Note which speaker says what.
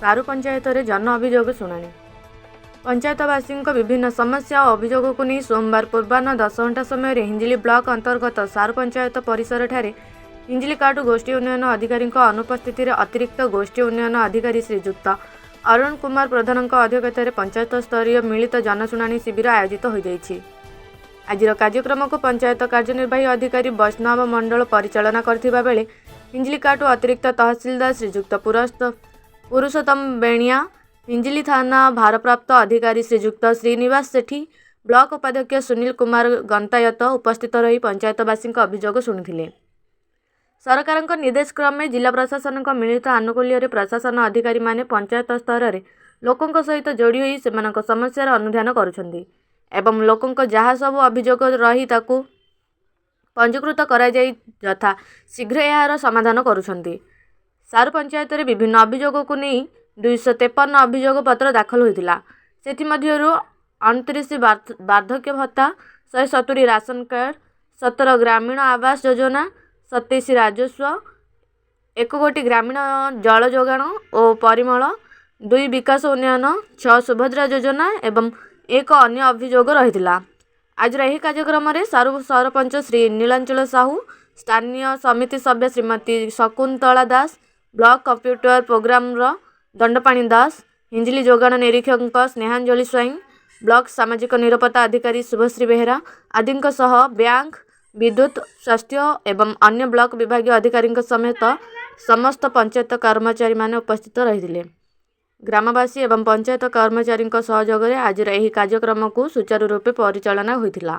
Speaker 1: ସାରୁ ପଞ୍ଚାୟତରେ ଜନ ଅଭିଯୋଗ ଶୁଣାଣି। ପଞ୍ଚାୟତବାସୀଙ୍କ ବିଭିନ୍ନ ସମସ୍ୟା ଓ ଅଭିଯୋଗକୁ ନେଇ ସୋମବାର ପୂର୍ବାହ୍ନ 10 ଘଣ୍ଟା ସମୟରେ ହିଞ୍ଜିଳି ବ୍ଲକ ଅନ୍ତର୍ଗତ ସାରୁ ପଞ୍ଚାୟତ ପରିସରଠାରେ ହିଞ୍ଜିଳିକାଟୁ ଗୋଷ୍ଠୀ ଉନ୍ନୟନ ଅଧିକାରୀଙ୍କ ଅନୁପସ୍ଥିତିରେ ଅତିରିକ୍ତ ଗୋଷ୍ଠୀ ଉନ୍ନୟନ ଅଧିକାରୀ ଶ୍ରୀଯୁକ୍ତ ଅରୁଣ କୁମାର ପ୍ରଧାନଙ୍କ ଅଧ୍ୟକ୍ଷତାରେ ପଞ୍ଚାୟତ ସ୍ତରୀୟ ମିଳିତ ଜନଶୁଣାଣି ଶିବିର ଆୟୋଜିତ ହୋଇଯାଇଛି। ଆଜିର କାର୍ଯ୍ୟକ୍ରମକୁ ପଞ୍ଚାୟତ କାର୍ଯ୍ୟନିର୍ବାହୀ ଅଧିକାରୀ ବୈଷ୍ଣବ ମଣ୍ଡଳ ପରିଚାଳନା କରିଥିବା ବେଳେ ହିଞ୍ଜିଳିକାଟୁ ଅତିରିକ୍ତ ତହସିଲଦାର ଶ୍ରୀଯୁକ୍ତ ପୁରୁଷୋତ୍ତମ ବେଣିଆ, ହିଞ୍ଜିଳି ଥାନା ଭାରପ୍ରାପ୍ତ ଅଧିକାରୀ ଶ୍ରୀଯୁକ୍ତ ଶ୍ରୀନିବାସ ସେଠୀ, ବ୍ଲକ ଉପାଧ୍ୟକ୍ଷ ସୁନୀଲ କୁମାର ଗନ୍ତାୟତ ଉପସ୍ଥିତ ରହି ପଞ୍ଚାୟତବାସୀଙ୍କ ଅଭିଯୋଗ ଶୁଣିଥିଲେ। ସରକାରଙ୍କ ନିର୍ଦ୍ଦେଶ କ୍ରମେ ଜିଲ୍ଲା ପ୍ରଶାସନଙ୍କ ମିଳିତ ଆନୁକୂଲ୍ୟରେ ପ୍ରଶାସନ ଅଧିକାରୀମାନେ ପଞ୍ଚାୟତ ସ୍ତରରେ ଲୋକଙ୍କ ସହିତ ଯୋଡ଼ି ହୋଇ ସେମାନଙ୍କ ସମସ୍ୟାର ଅନୁଧ୍ୟାନ କରୁଛନ୍ତି ଏବଂ ଲୋକଙ୍କ ଯାହା ସବୁ ଅଭିଯୋଗ ରହି ତାକୁ ପଞ୍ଜୀକୃତ କରାଯାଇ ଯଥା ଶୀଘ୍ର ଏହାର ସମାଧାନ କରୁଛନ୍ତି। ସାରୁ ପଞ୍ଚାୟତରେ ବିଭିନ୍ନ ଅଭିଯୋଗକୁ ନେଇ 253 ଅଭିଯୋଗ ପତ୍ର ଦାଖଲ ହୋଇଥିଲା। ସେଥିମଧ୍ୟରୁ 29 ବାର୍ଦ୍ଧକ୍ୟ ଭତ୍ତା, 170 ରାସନ କାର୍ଡ଼, 17 ଗ୍ରାମୀଣ ଆବାସ ଯୋଜନା, 27 ରାଜସ୍ୱ, 1 ଗୋଟି ଗ୍ରାମୀଣ ଜଳ ଯୋଗାଣ ଓ ପରିମଳ, 2 ବିକାଶ ଉନ୍ନୟନ, 6 ସୁଭଦ୍ରା ଯୋଜନା ଏବଂ 1 ଅନ୍ୟ ଅଭିଯୋଗ ରହିଥିଲା। ଆଜିର ଏହି କାର୍ଯ୍ୟକ୍ରମରେ ସାରୁ ସରପଞ୍ଚ ଶ୍ରୀ ନୀଳାଞ୍ଚଳ ସାହୁ, ସ୍ଥାନୀୟ ସମିତି ସଭ୍ୟ ଶ୍ରୀମତୀ ଶକୁନ୍ତଳା ଦାସ, ବ୍ଲକ କମ୍ପ୍ୟୁଟର ପ୍ରୋଗ୍ରାମର ଦଣ୍ଡପାଣି ଦାସ, ହିଞ୍ଜିଳି ଯୋଗାଣ ନିରୀକ୍ଷକ ସ୍ନେହାଞ୍ଜଳି ସ୍ୱାଇଁ, ବ୍ଲକ ସାମାଜିକ ନିରାପତ୍ତା ଅଧିକାରୀ ଶୁଭଶ୍ରୀ ବେହେରା ଆଦିଙ୍କ ସହ ବ୍ୟାଙ୍କ, ବିଦ୍ୟୁତ, ସ୍ୱାସ୍ଥ୍ୟ ଏବଂ ଅନ୍ୟ ବ୍ଲକ ବିଭାଗୀୟ ଅଧିକାରୀଙ୍କ ସମେତ ସମସ୍ତ ପଞ୍ଚାୟତ କର୍ମଚାରୀମାନେ ଉପସ୍ଥିତ ରହିଥିଲେ। ଗ୍ରାମବାସୀ ଏବଂ ପଞ୍ଚାୟତ କର୍ମଚାରୀଙ୍କ ସହଯୋଗରେ ଆଜିର ଏହି କାର୍ଯ୍ୟକ୍ରମକୁ ସୁଚାରୁ ରୂପେ ପରିଚାଳନା ହୋଇଥିଲା।